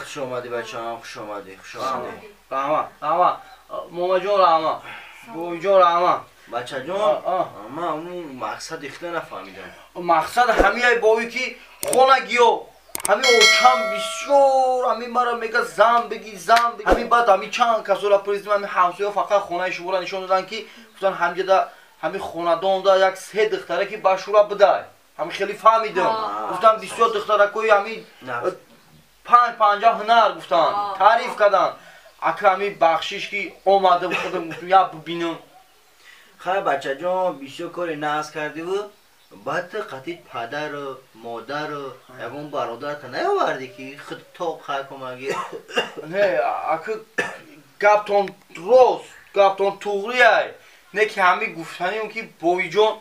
Хуш омадӣ бачаам, хуш омадӣ, хуш омадӣ. Раҳмат, раҳмат. Момаҷон раҳмат. Бобиҷон раҳмат. Бачаҷон, ман ҳамун мақсади худро нафаҳмидам. Мақсад ҳамияй бовӣ ки хонагиё ҳамин очам бисёр ҳамин мара мега зан бигир, зан бигир. Ҳамин баъд ҳамин чанд касора пурсидим, ҳамин ҳамсоя фақат хонаи шуморо нишон доданд ки гуфтанд ҳамҷода ҳамин хонадонда як се духтара ки ба шура бидай. Ҳамин хеле фаҳмидам. Гуфтанд бисёр духтаракои ҳамин 5-50 ҳунар гуфтанд, таъриф карданд. Ака ҳамин бахшиш ки омадам худам гуфтам я бибинам. Хай бачаҷон, бисёр кори нағз кардиву баъд ту қатъи падару модару ягон бародарта наёвардӣ ки худ тоқ хай кумаги? Не, ака гаптон рост, гаптон туғрияй. Не ки ҳамин гуфтанием ки бовиҷон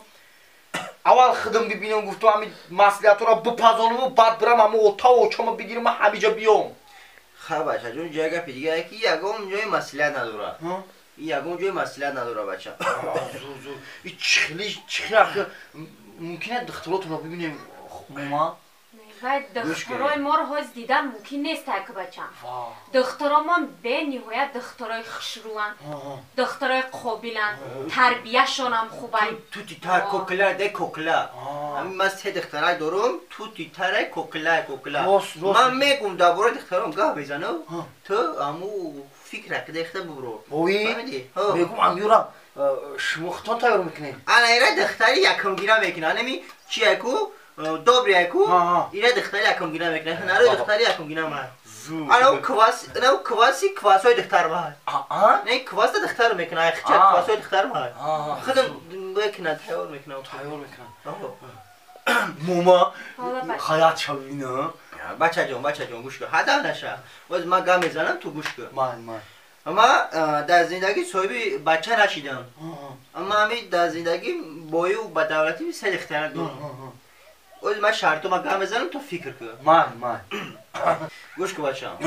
аввал худам бибинам гуфтам ҳамин маслиҳатҳоро бипазонаму баъд бирам ҳамин отаву очама бигирам ҳамиҷа биём. Хай бачаҷон, ҷоя гапи дигае ки ягон ҷои маслиҳат надорад. Ягон ҷои маслиҳат надорад бача. Зур, зур. И чихли, чихли ахи мумкин аст духтаротонро бибинем мома? Вай духтарои моро ҳоз дидан мумкин нест ака бачам. Духтаромон бениҳоят духтарои хушрӯанд, духтарои қобиланд, тарбияшонам хубай. Тути тар кокла де кокла. Ҳамин ман се духтарак дорам, тути таре кокла кокла. Ман мегум дар бораи духтаром гап мезанам, ту ҳаму фикра кидехта бубро. Бои? Мегум амюра шумо худтон тайёр мекунед? Ана ира духтари якумгира мекунад. Анами чи яку? Добри яку? Ира духтари якумгира мекунад. Ҳунари духтари якумгира ман. Ана квас, ана кваси квасои духтар ман. Не кваса духтар мекунад, хча квасои духтар ман. Худам мекунад, тайёр мекунад, тайёр мекунад. Мома, хаят шавина. Бачаҷон, бачаҷон гӯш кун. Ҳада наша. Боз ман гап мезанам, ту гӯш кун. Ман, ман. Ама дар зиндагӣ соҳиби бача нашидам. Ама ҳами дар зиндагӣ бою ба давлатӣ се духтарак дорам. Оз ман шартома гап мезанам, ту фикр кун. Ман, ман. Гӯш кун бачам.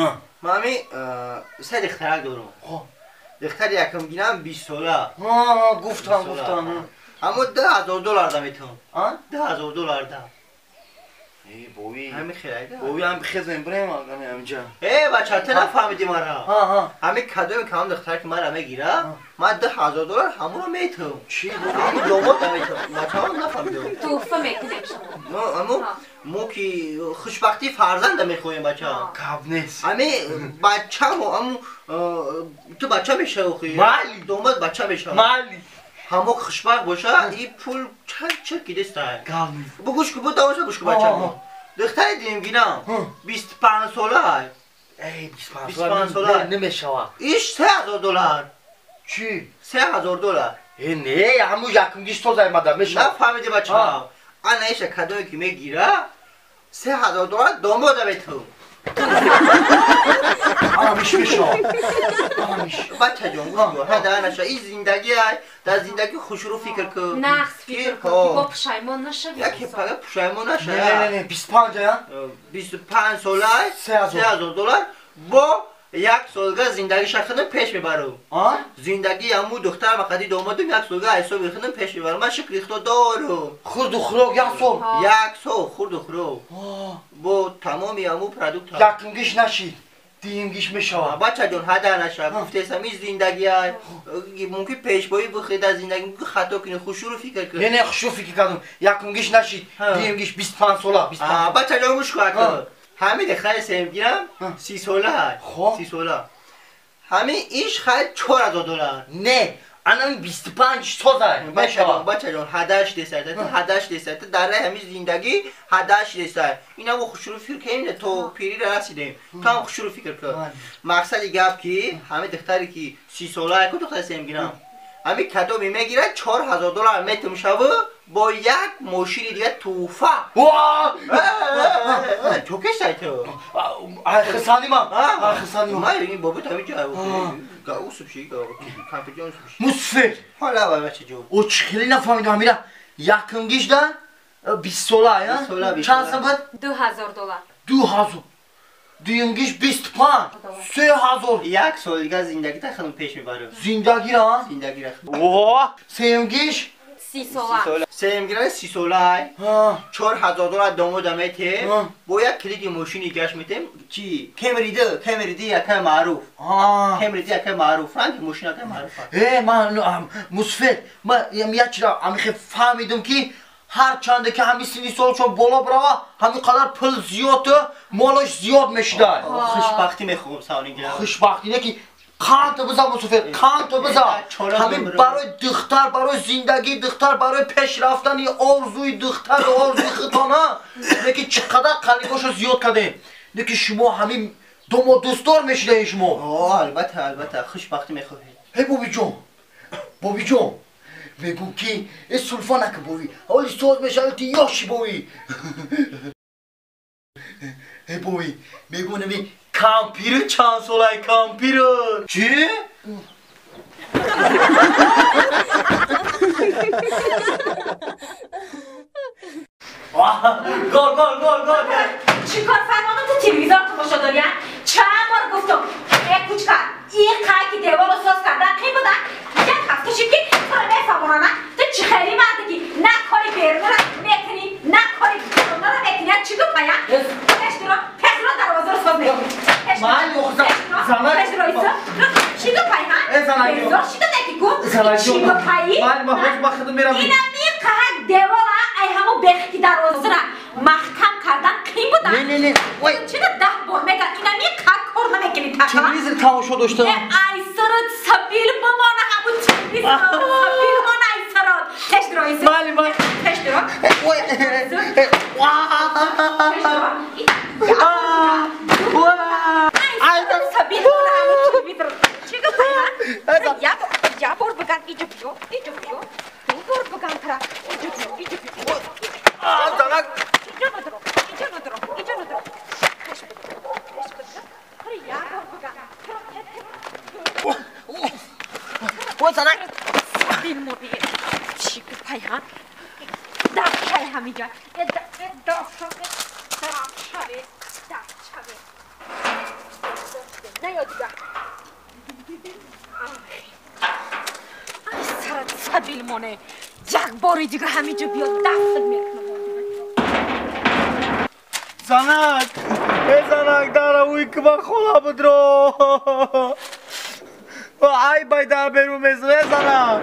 Ман ҳами се духтарак дорам. Духтари якумгинам 20 сола. Гуфтам, гуфтам. Аммо $2000 да метавам. $2000 да. Эй, бови. Ҳамин хелайда. Бови ҳам бихезем бирем ҳамин ҳаминҷа. Э, бача, ту нафаҳмидӣ мара. Ҳамин кадоми кадом духтар ки мара мегира, ман $2000 ҳамонро метавам. Чӣ? Ҳамон домод метавам. Бачаҳо нафаҳмидам. Туҳфа мекунем шумо. Аммо мо ки хушбахтии фарзанда мехоҳем бача. Гап нест. Ҳамин бачамо, аммо ту бача мешавӣ охи. Майли. Домод бача мешавад. Майли. Ҳамо хушбахт боша, и пул чанд кидеста. Гап нест. Бугӯш ку, бу давоша гӯш ку бача. Духтари дуюмгинам 25 сола. Эй, 25 25 сола. Намешавад. Иш $3000. Чӣ? $3000. Э, не, ҳамун якумгиш тоза омада мешавад. Нафаҳмидӣ бача. Ана иша кадоме ки мегира, $3000 домода метавам. Ҳамиш мешавад. Ҳамиш. Бачаҷон, гӯш кун. Ҳада наша, ин зиндагӣ ай, дар зиндагӣ хушрӯ фикр кун. Нағз фикр кун, ки бо пушаймон нашавӣ. Яке фақат пушаймон нашавӣ. Не, не, не, 25 я? 25 сола ай, $3000 бо як солга зиндагиша худам пеш мебарам. Зиндагии ҳамун духтарам қади домодам як солга ҳисоби худам пеш мебарам. Ман шукри Худо дорам. Хурду хӯрок як сол? Як сол хурду хӯрок. Бо тамоми ҳамун продукт. Якумгиш нашид, дуюмгиш мешавад. Бачаҷон, ҳада нашавад. Гуфтесам ин зиндагӣ ай, мумкин пешбоӣ бихӯрӣ дар зиндагӣ, мумкин хато кунӣ, хушрӯ фикр кун. Не, не, хушрӯ фикр кардам. Якумгиш нашид, дуюмгиш 25 сола, 25. Бачаҷон, гӯш кун ака. Ҳамин духтари сеюмгирам 30 сола. 30 сола. Ҳамин иш хай $4000. Не, анам 25 соза. Бачаҷон, бачаҷон, ҳадаш десай, ту ҳадаш десай, ту дар раи ҳамин зиндагӣ ҳадаш десай. Ина мо хушрӯ фикр кунем, то пирира расидем. Ту ҳам хушрӯ фикр кун. Мақсади гап ки ҳамин духтаре ки 30 сола ку духтари сеюмгирам. Ҳамин кадоме мегирад $4000 метумшаву бо як мошини дига туҳфа. Чо кештай ту? Ай хисанимам, ай хисанимам. Ман ин бобо тами ҷа гаусуб ши, компютер усуб ши. Мусфир. Ҳола вай бачаҷон. О чихели нафаҳмидам ҳамира якумгиш да 20 сола, я? Чанд сум буд? $2000. 2000. Дуюмгиш 25, 3000. Як сол дига зиндагита худам пеш мебарам. Зиндагира? Зиндагира. О, сеюмгиш 30 сола. Сеюмгиранда 30 солай. $4000 домода метем. Бо як килиди мошини гаш метем. Чи? Кемриди, Кемриди якай маъруф. Кемриди якай маъруф. Ранги мошин якай маъруф. Ман мусфет, ман як чиза ҳамихе фаҳмидум ки ҳар чанде ки ҳамин синни солшон боло бирава, ҳамин қадар пул зиёду молаш зиёд мешидай. Хушбахтӣ мехоҳам савнигира. Хушбахтӣ не ки қанто биза мусофир, қанто биза. Ҳамин барои духтар, барои зиндагии духтар, барои пеш рафтани орзуи духтар, орзуи худтона, не ки чӣ қадар қалибошо зиёд кардем. Не ки шумо ҳамин домоддӯстдор мешидаед шумо. Албатта, албатта, хушбахтӣ мехоҳем. Эй бобиҷон, бобиҷон, мегӯм ки э сулфа накун бови, ҳоли соз мешавӣ ти ёши бови. Эй бови, мегӯм нами кампиру чанд солай кампиру. Чӣ? Гол, гол, гол, гол. Чӣ кор фармонам ту телевизор тамошо дорӣ, а? Чанд бор гуфтам, э кучка, ин қайки деворро соз кардан қин буда? Як ҳафта шид ки туро мефаҳмонам, ту чӣ хеле мардагӣ, на кори берунро мекунӣ, на кори берунро мекунӣ, чӣ гуфтая? Пеш дуро, пеш дуро дарвозаро соз мекунӣ. Ман ёхза, зана. Пеш дуро исо, чӣ гуфтая, ҳа? Безор шида неки ку? Чӣ гуфтаи? Ман ма худам мерам. Инами қаҳак девора ай ҳамон бехи ки дарвозаро маҳкам кардан қин буда? Не, не, не. Ой, чиро 10 бор мегӯям, инами қаҳак кор намекунӣ тақа? Телевизор тамошо доштам. Ай сарат сабил бимона ҳамон телевизор, сабил мона ай сарат. Пеш дуро исо. Бале, бале. Пеш дуро. Ой. Пеш дуро. Ай сабил мона ҳамон телевизор. Чӣ гуфтӣ, ҳа? Я бор биган, иҷо биё, иҷо биё. Ду бор биган тара, иҷо биё, иҷо биё. Занак. Иҷо надро, иҷо надро, иҷо надро. Пеш бидро, пеш бидро. Тара я бор биган. Ой, занак. Сабил моди. Чӣ гуфтӣ, ҳа? Дафшай ҳамиҷа. Дафшай, дафшай, дафшай. Наё дига. Ай сарат сабил моне. Як бори дига ҳамиҷо биё дафн мекунам. Занак, э занак, даравуй ки ба хона будро. Ай бай дар берун мезанад, э занак.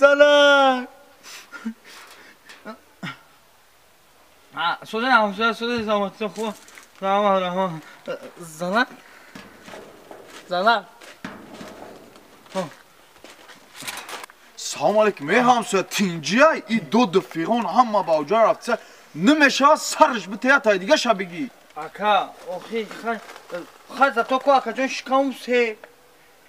Занак. Созен ҳамсоя, созен саломатӣ хуб. Раҳмат, раҳмат. Занак? Занак. Салом алейкум, эй ҳамсоя, тинҷиай? И ду фиғон ҳама ба оҷа рафтса, намешава сарш битея тай дига ша бигӣ. Ака, охи, хай зато ку акаҷон шикамум се.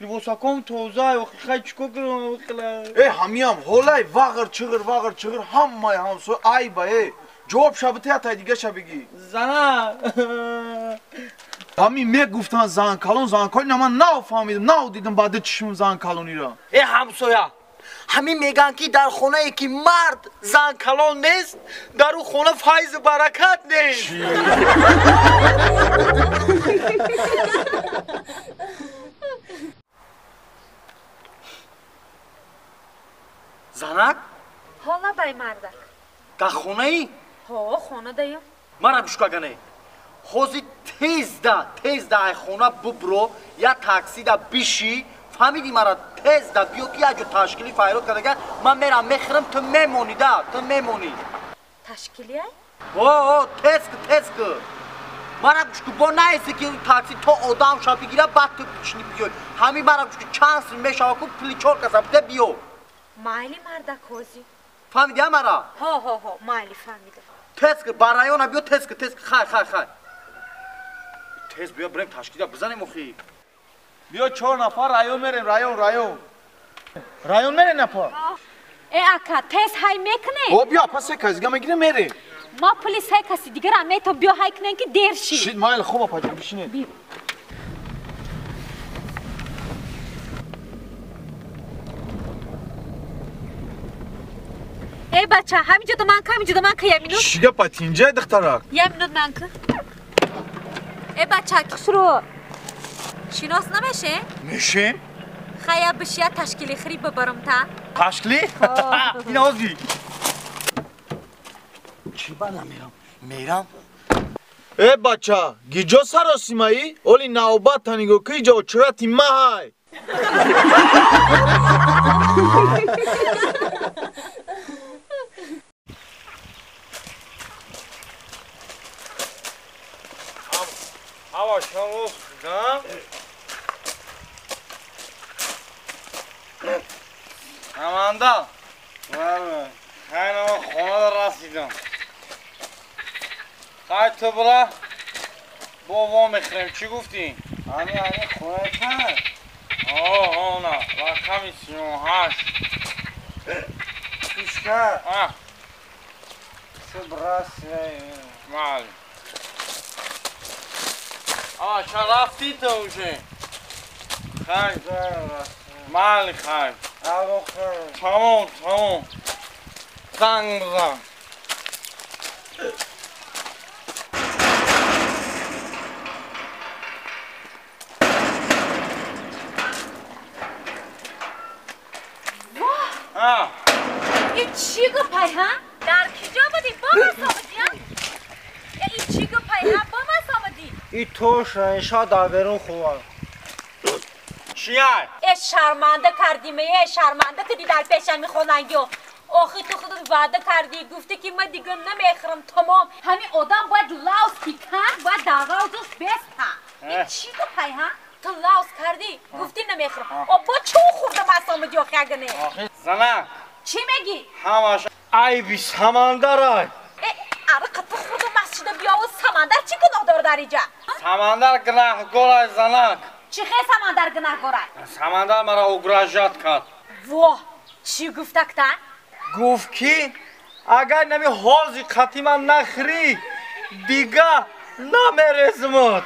Либосаком тоза, охи хай чико кунам хила. Эй ҳамиям ҳолай вағр чиғр вағр чиғр ҳамаи ҳамсоя айба эй. Ҷавоб ша битея тай дига ша бигӣ. Занак. Ҳамин мегуфтанд занкалон, занкалон, ман нафаҳмидам, надидам баъди чишмам занкалониро. Эй ҳамсоя, ҳамин мегӯянд ки дар хонае ки мард занкалон нест, дар ӯ хона файзу баракат нест. Занак? Ҳола бай мардак. Дар хонаи? Ҳо, хона даям. Мара гӯш кагане. Ҳозир тезда, тезда ай хона бубро, я таксида бишӣ, фаҳмидӣ мара тезда биё ки як ҷо ташкили файрод кардага, ман мерам мехӯрам, ту мемонӣ да, ту мемонӣ. Ташкилия? Ҳо, тез ку, тез ку. Мара гӯш ку, бо наеси ки такси то одам ша бигира, баъд ту бишинӣ биёй. Ҳамин мара гӯш ку, чанд сум мешава ку, пули чор каса биде биё. Майли мардак ҳозир. Фаҳмидӣ мара? Ҳо, ҳо, ҳо, майли фаҳмидам. Тез ку, ба района биё, тез ку, тез ку, хай, хай, хай. Тез биё, бирем ташкилия бизанем охи. Биё 4 нафар район мерем, район, район. Район мерем напа? Э ака, тез ҳай мекунем? О, биё, апа се кас дига мегирем мерем. Мо пули се каси дигара мето биё ҳай кунем ки дер шид. Шид, майли, хуб апа ҷон, бишинед. Биё. Эй бача, ҳаминҷо да ман ка, ҳаминҷо да ман ка, я минут. Чӣ гапа, тинҷай духтарак? Я минут ман ка. Эй бача, хушрӯ. Шинос намешем? Мешем. Хая бишия ташкили хри бибарам та. Ташкили? Ин ози. Чӣ ба намерам? Мерам. Э бача, гиҷо саросимаӣ? Оли навбата нигоҳ ки иҷо очрати маҳай. Ҳаво шумо да? Аманда. Хайна хона расидам. Хай ту бра бо во мехӯрем. Чӣ гуфтӣ? Ани ани хонаи чанд? О, на, рақами 38. Пишка. А. Ту браси. Мали. А, ча рафтӣ ту уже? Хай. Мали хай. Тамом, тамом. Занг бизан. این چی گپای ها؟ در کجا بودی؟ با من آمدی ها؟ این چی گپای ها؟ با من آمدی؟ این تو شنشا در برون خوبم. چیه؟ ای شرمنده کردیم، ای شرمنده کردی در پیشم میخوننگی. آخی تو خودت وعده کردی، گفتی که من دیگه نمیخورم تمام. همین آدم باید لاوس کی کرد، باید در روزش بسته. این چی گپای ها؟ تو لاوس کردی، گفتی نمیخورم. آبا چون خوردم از آمدی آخی اگه نه؟ زنه چی میگی؟ همش عیبی سمندر. آره قطع خوردم مسجد بیا و سمندر چی گناه داره در اینجا؟ سمندر گناهگار زنک. چی خیلی سمندر گناهگاره؟ سمندر مرا угрожать کرد. واه چی گفت اکتا؟ گفت که اگر نمی حوزی قطعی من نخری دیگه نمیرزمت.